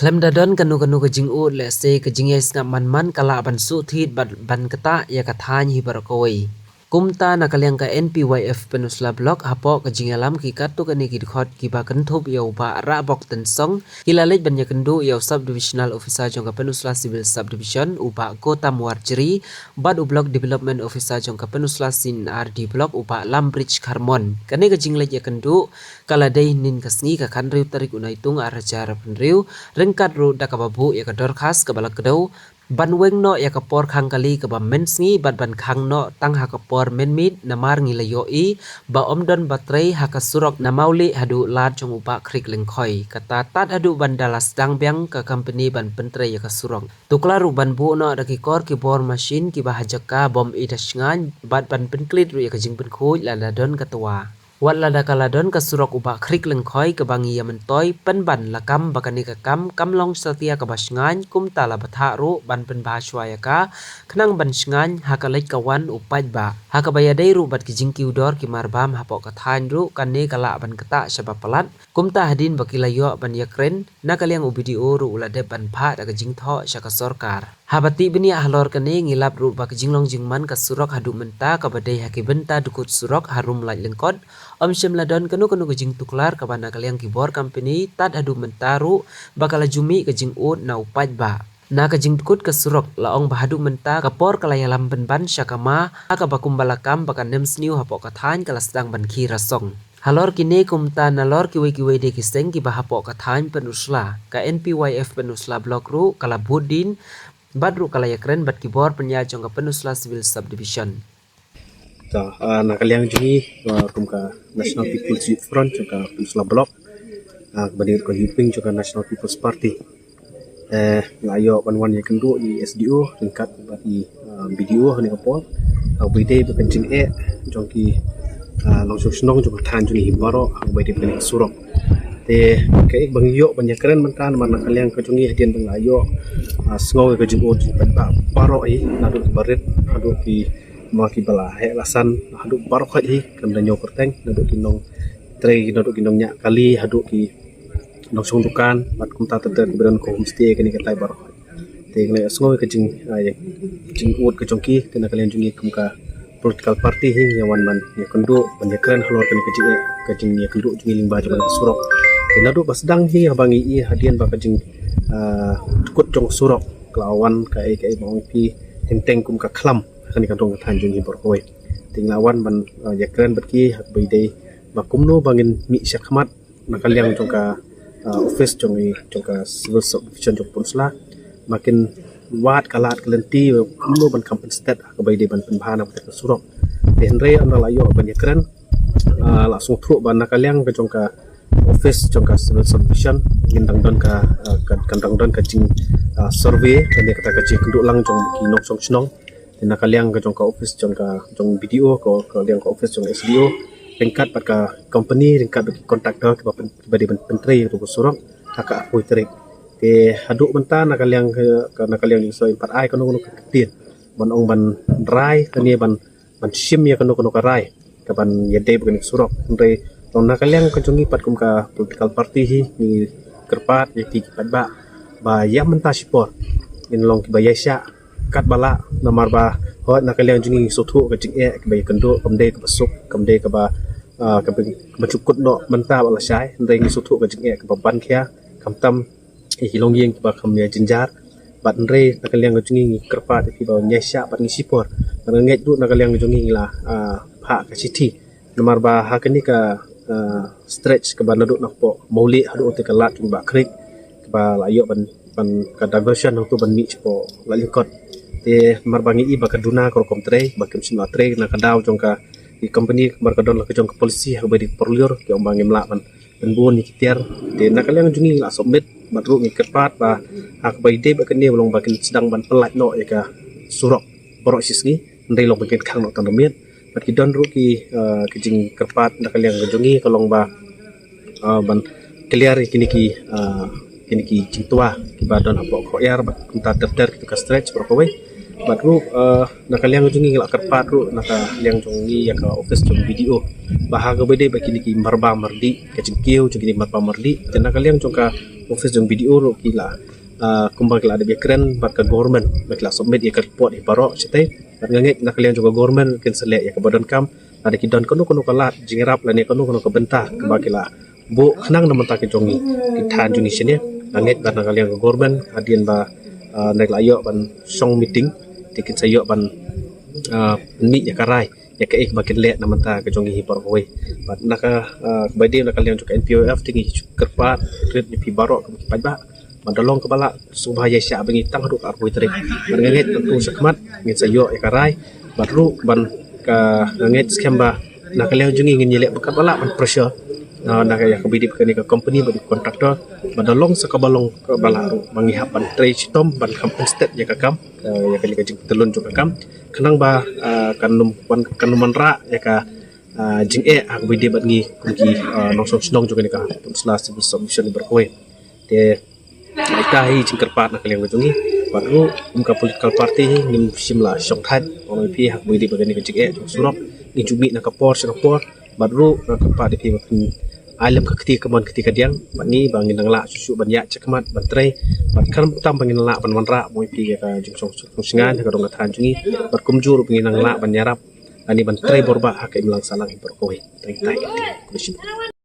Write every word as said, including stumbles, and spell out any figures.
Khlem da don kano kano ka jingud lehse ka jingïai sngap man man ka lah ban suhthied bad ban ktah ïa ka thaiñ hi baroh kawei. Kumta na ka liang ka N P Y F Pynursla Block hapoh ka jingïalam ki katto katne ki dkhot kiba kynthup ïa u Bah Rahbok Tynsong ki la leit ban ïakynduh ïa u Sub Divisional Officer jong ka Pynursla Civil Sub Division u Bah Gautam Warjri bad u Block Development Officer jong ka Pynursla C and R D Block u Bah Lambridge Kharmon. Kane ka jingleit ïakynduh ka la dei hynnin ka sngi ka khathynriew tarik u Naitung arhajar arphew hynriew ryngkat ruh da kaba buh ïa ka dorkhas kaba la kdew ban weng noh ïa ka por khang kali kaba mynsngi bad ban khang noh tang ha ka por mynmiet namar ngi la ïohi ba ym don ba trei ha ka surok na Mawlieh haduh lad jong u Bah Khriek Lyngkhoi. Kata tad haduh ban da la sdang biang ka company ban pyntrei ïa ka surok. To klar ruh ban buh noh da ki kor ki bor machine kiba ha jaka bym i da shngaiñ bad ban pynklet ruh ïa ka jingpynkhuid lada don ka twa. Wat lada ka la don ka surok u Bah Khriek Lyngkhoi kaba ngi ïa myntoi pynban la kam ba kane ka kam kam long satia kaba shngaiñ kumta la bthah ruh ban pynbha shuwa ïa ka khnang ban shngaiñ ha ka leit ka wan u paidbah. Ha kaba ïadei ruh bad ki jingkiew dor ki marbam hapoh ka thaiñ ruh kane ka lah ban ktah shaba palat. Kumta hadien ba ki la ïoh ban ïakren na ka liang u B D O ruh u la dep ban phah da ka jingthoh sha ka sorkar. Haba tip bniah halor kane ngi lap ruh ba ka jinglong jingman ka surok haduh mynta kaba dei ha ki bynta dkut surok harum Laitlyngkot ym shym la don kano kano ka jingtuklar kaba na ka liang ki bor company tad haduh mynta ruh ba ka la ju mih ka jingud na u paidbah. Na ka jingdkut ka surok la ong ba haduh mynta ka por ka la ïalam pynban sha ka ma ha kaba kumba la kam ba ka nemsniew hapoh ka thaiñ ka la sdang ban khie rasong. Halor kine kumta nalor kiwei kiwei de ki seng kiba hapoh ka thaiñ Pynursla ka N P Y F Pynursla Block ruh ka la bud dien bad ruh ka la ïakren bad ki bor pynïaid jong ka Pynursla Civil Subdivision. Ta, ah, na ka liang jong ngi, ah, kum ka National People's Youth Front jong ka Pynursla Block, ah, kaba dei ka Youth Wing jong ka National People's Party. Eh, nga la ïoh ban wan ïakynduh ïa i S D O ryngkat bad i, ah, B D O ha kane ka por. Ah, ba dei bad ka jingeh jong ki, ah, nongshong shnong jong ka thaiñ jong ngi hi baroh, ah, ba dei bad ka surok. Te kaei ba ngi ïoh ban ïakren mynta namar na ka liang ka jong ngi hadien ba nga la ïoh, ah, sngew ïa ka jingud jong ki paidbah baroh hi naduh kiba rit haduh ki ma kiba la heh la san haduh baroh khoit hi khlem da ñiew kyrteng naduh ki nongtrei naduh ki nongñiah kali haduh ki nongshong dukan bad kumta ter ter kiba don ka homestay kane katai baroh. Te nga la sngew ïa ka jing, ah, ïa ka jingud ka jong ki te na ka liang jong ngi kum ka political party hi ngi wan ban ïakynduh ban ïakren halor kane ka jingeh ka jingïakynduh jong ngi lyngba jong ka surok. Te naduh ba sdang hi haba ngi i hadien ba ka jing, ah, dkut jong surok ka la wan kaei kaei ba ong ki teng teng kum ka khlam ha kane ka dong ka thaiñ jong ngi baroh kawei. Te nga la wan ban, ah, ïakren bad ki ha kaba ïadei ba kumno ba ngin mih shakhmat na ka liang jong ka, ah, office jong i jong ka Civil Subdivision jong Pynursla ba kin wad ka lad ka lynti kumno ban kham pynstet ha kaba ïadei ban pynbha na ka surok. Te hynrei ynda la ïoh ban ïakren, ah, la sngewthuh ba na ka liang ka jong ka office jong ka Civil Subdivision ngin dang don ka, ah, ka, kan dang don ka jing, ah, survey kane kata ka jingkynduh lang jong ki nongshong shnong. Te na ka liang ka jong ka office jong ka jong B D O ka, ka liang ka office jong S D O ryngkat bad ka company ryngkat bad ki contractor kiba pyn, kiba dei ban pyntrei ïa ka surok ha ka arphew tarik. Te haduh mynta na ka liang ka, ka na ka liang jong soi pat ai kano kano ka ktien ban ong ban rai kane ban ban shim ïa kano kano ka rai kaban ïadei bad kane ka surok. Hynrei long na ka liang ka jong ngi pat kum ka political party hi ngi kyrpad ïa ki paidbah ba ïa mynta shipor ngin long kiba ïaishah katba lah namar ba hooid na ka liang jong ngi ngi sngewthuh ka jingeh kaba ïakynduh kam dei kaba suk kam dei kaba, ah, kaba, kaba jukut noh mynta ba lashai hynrei ngi sngewthuh ka jingeh kaba ban khia khamtam ïa ki longïing kiba kham ïa jynjar. Bad hynrei na ka liang ka jong ngi ngi kyrpad ïa ki ba ïaishah bad ngi shipor. Bad nga ngeit ruh na ka liang ka jong ngi ngi la, ah, phah ka shithi. Namar ba ha kane ka, ah, stretch kaba naduh na poh Mawlieh haduh te ka lad jong Bah Khriek kaba la ïoh ban, ban ka diversion hangto ban mih shapoh Laitlyngkot. Te namar ba ngi i ba ka duna ka rukom trei ba kim shym la trei na ka daw jong ka, ki company namar ka don la ka jong ka policy ha kaba dei ka porliur ki ong ba ngim lah ban pynbun ïa ki tiar. Te na ka liang jong ngi ngi la submit bad ruh ngi kyrpad ba ha kaba ïadei bad kane ba long ba kin sdang ban pyllait noh ïa ka surok baroh shi sngi hynrei long ba kin khang noh tang da miet. Bad ki don ruh ki, eh, ki jingkyrpad na ka liang ka jong ngi ka long ba, eh, ban clear ïa kine ki, eh, kine ki jingtwa kiba don hapoh Khohiar bad kumta ter ter ki ka stretch baroh kawei. Bad ruh, eh, na ka liang jong ngi ngi la kyrpad ruh na ka liang jong ngi ïa ka office jong B D O ba ha kaba ïadei bad kine ki marba mardi ka jingkiew jong kine ki marba mardi te na ka liang jong ka office jong BDO ruh ki la, ah, kumba ki la dep ïakren bad ka government ba ki la submit ïa ka report hi baroh shatei. Bad nga ngeit na ka liang jong ka government kin sa leh ïa kaba donkam. Lada ki don kano kano ka lad jingïarap lane kano kano ka bynta kaba ki la buh khnang na bynta ka jong ngi, ki thaiñ jong ngi shane. Nga ngeit ba na ka liang ka government hadien ba, ah, na ka la ïoh ban shong meeting te kin sa ïoh ban, ah, mih ïa ka rai ïa kaei kaba kin leh na bynta ka jong ngi hi baroh kawei. Bad na ka, ah, kaba dei na ka liang jong ka NPOF te ngi kyrpad rit ïa phi baroh kum ki paidbah. Bad da long kaba lah sngewbha ïaishah bad ngi tang haduh ka arphew tarik. Bad nga ngeit ban tu shakhmat ngin sa ïoh ïa ka rai. Bad ruh ban ka nga ngeit skhem ba na ka liang jong ngi ngin ïaleh bad kaba lah ban pressure na, na ka ïa kaba dei kane ka company bad ka contractor. Bad da long sa kaba long kaba lah ruh ba ngi hap ban trei shitom ban kham instead ïa ka kam, eh, ïa kane ka jingpyntylun jong ka kam. Khnang ba, eh, kan ym wan, kan ym wanrah ïa ka, eh, jingeh ha kaba dei bad ngi kum ki, eh, nongshong shnong jong kane ka Pynursla Civil Subdivision baroh kawei. Te ita hi jingkyrpad na ka liang ka jong ngi. Bad ruh kum ka political party hi ngim shym la shong thait ong ïa phi ha kaba dei bad kane ka jingeh jong surok. Ngi ju mih na ka por sha ka por. Bad ruh nga kyrpad ïa phi ba phin ai lem ka kti kamon kti kadiang bad ngi ba ngin nang lah shuh shuh ban ïaid shakhmat ban trei. Bad khamtam ba ngin lah ban wanrah mo ïa phi ïa ka jingshong suk shngaiñ ha ka dong ka thaiñ jong ngi. Bad kumjuh ruh ba ngin nang lah ban ïarap lane ban trei bor bha ha ka imlang sahlang hi baroh kawei. Tang ita hi ka kti. Khublei shibun.